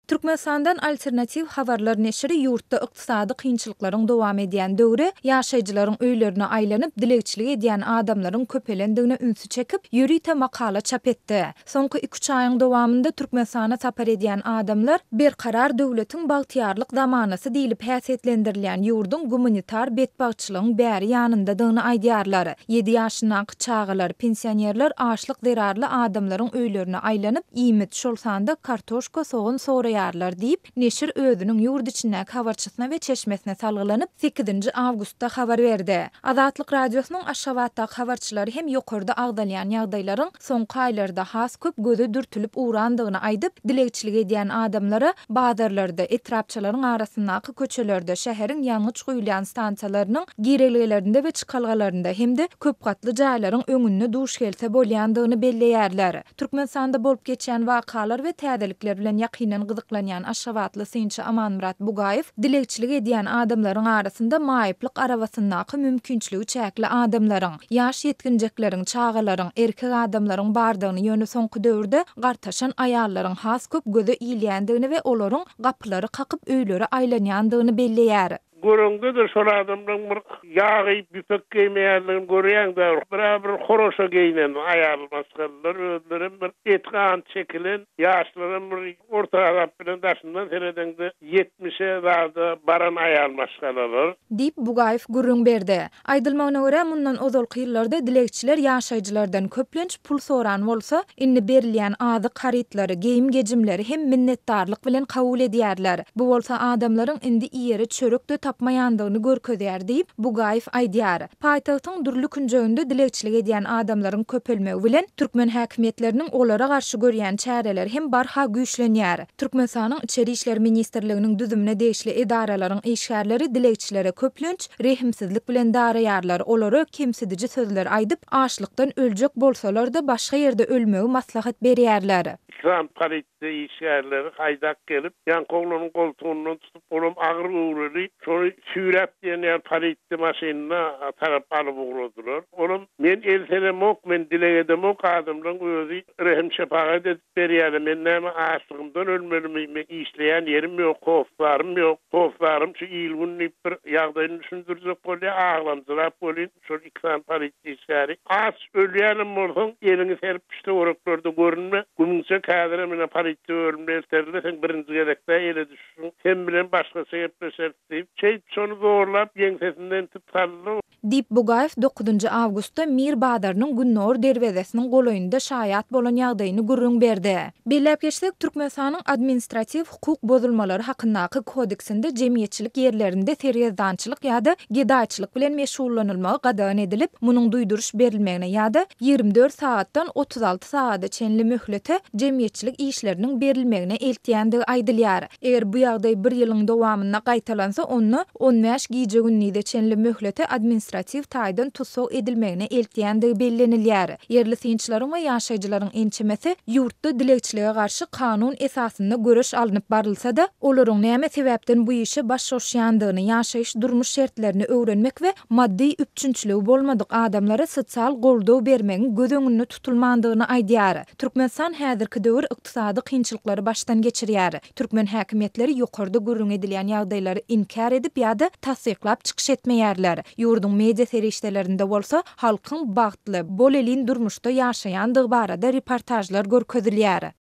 Türkmenistandan Alternatiw habarlar neşiri ýurtda ykdysady kynçylyklaryň dowam edýän döwri ýaşaýjylaryň öýlerine aýlanyp, dilegçilik edýän adamlaryň köpelendigine ünsi çekip, ýörite makala çap etdi. Soňky iki-üç aýyň dowamynda Türkmenistana sapar edýän adamlar Berkarar döwletiň bagtyýarlyk zamanasy diýlip häsiýetlendirilýän ýurduň gumanitar betbagtçylygyň bäri ýanyndadygyny aýdýarlar. Ýedi ýaşyndaky çagalar, pensionerler açlyk zerarly adamlaryň öýlerine aýlanyp, iýmit, şol sanda kartoşka, sogan soraýarlar diýip, neşir özüniň ýurt içindäki habarçysyna we çeşmesine salgylanyp, sekizinji awgustda habar berdi. Azatlyk Radiosynyň Aşgabatdaky habarçylary hem ýokarda agzalýan ýagdaýlaryň soňky aýlarda has köp göze dürtülip ugrandygyny aýdyp, dilegçilik edýän adamlara bazarlarda, etrapçalaryň arasyndaky köçelerde, şäheriň ýangyç guýulýan stansiýalarynyň girelgelerinde we çykalgalarynda hem-de köpgatly jaýlaryň öňünde duş gelse bolýandygyny belleýärler. Türkmenistanda bolup geçýän wakalar we täzelikler bilen ýakyndan gyzyklanýan aşgabatly synçy Amanmyrat Bugaýew dilegçilik edýän adamlaryň arasynda maýyplyk arabasyndaky mümkinçiligi çäkli adamlaryň, ýaş ýetginjekleriň, çagalaryň, erkek adamlaryň bardygyny, ýöne soňky döwürde gartaşan aýallaryň has köp göze ilýändigini we olaryň gapylary kakyp öýlere aýlanýandygyny belleýär. Göreňde-de şol adamlaryň bir ýag iýip ýüpek geýmeýändigini görýäň-dä. Bir-ä bir horaşa geýnen aýal maşgalalar, özlerem bir eti-gany çekilen, ýaşlaram bir orta hasap bilen daşyndan seredeňde ýetmişe zada baran aýal maşgalalar. Diýip, Bugaýew gürrüň berdi. Aýdylmagyna görä, mundan ozalky ýyllarda dilegçiler ýaşaýjylardan köplenç pul soran bolsa, indi berilýän azyk harytlary, geýim-gejimleri hem minnetdarlyk bilen kabul edýärler. Bu bolsa adamlaryň indi iýere çörek-de tapmaýandygyny görkezýär diýip, Bugaýew aýdýar. Paýtagtyň dürli künjeginde dilegçilik edýän adamlaryň köpelmegi bilen, türkmen häkimiýetleriniň olara garşy görýän çäreleri hem barha güýçlenýär. Türkmenistanyň Içeri işler ministrliginiň düzümine degişli edaralaryň işgärleri dilegçilere köplenç rehimsizlik bilen daraýarlar, olara kemsidiji sözler aýdyp, açlykdan öljek bolsalar-da başga ýerde ölmegi maslahat berýärler. Yslam polisiýa işgärleri haýdap gelip, ýaňky oglanyň goltugyndan tutup, olam agyr göwreli, şony süýräp diýen ýaly polisiýa maşynyna tarap alyp ugradylar. Olam, Men el selemok, men dileg edemok, adamlaryň özi rehim-şepagat edip berýärler, men näme açlygymdan ölmelimi, men işleýän ýerim ýok, hossarym ýok, hossarym şu il-gün diýip bir ýagdaýyny düşündirjek bolýar, aglamjyrap welin, Şol iki sany polisiýa işgäri, Aç ölýänem bolsaň, eliňi serip şu töwereklerde görünme, gümüňçek häzirem ine polisiýa bölümine elterler, seň birinji gezek-dä ele düşüşiň, sen bilen başgaça gepleşeris diýip, şeýdip şony zorlap ýeňsesinden itip saldy. Diýip, Bugaýew dokuzynjy awgustda Mir bazarynyň gündogar derwezesiniň golaýynda şaýat bolan ýagdaýyny gürrüň berdi. Belläp geçsek, Türkmenistanyň Administratiw hukuk bozulmalary hakyndaky kodeksinde jemgyýetçilik ýerlerinde sergezdançylyk ýa-da gedaýçylyk bilen meşgullanylmagy gadagan edilip, munuň duýduryş berilmegine ýa-da 24 sagatdan 36 sagada çenli möhlete jemgyýetçilik işleriniň berilmegine eltýändigi aýdylýar. Eger bu ýagdaý bir ýylyň dowamynda gaýtalansa, onda 15 gije-gündize çenli möhlete administratiw taýdan tussag edilmegine eltýändigi bellenilýär. Ýerli synçylaryň we ýaşaýjylaryň ençemesi ýurtda dilegçilige garşy kanun esasynda göreş alnyp barylsa-da, olaryň näme sebäpden bu işe baş goşýandygyny, ýaşaýyş-durmuş şertlerini öwrenmek we maddy üpjünçiligi bolmadyk adamlara sosial goldaw bermegiň göz öňünde tutulmandygyny aýdýar. Türkmenistan häzirki döwür ykdysady kynçylyklary başdan geçirýär. Türkmen häkimiýetleri ýokarda gürrüň edilýän ýagdaýlary inkär edip ýa-da tassyklap çykyş etmeýärler. Ýurduň media serişdelerinde bolsa halkyň bagtly, bolelin durmuşda ýaşaýandygy barada reportažlar görkezilýär.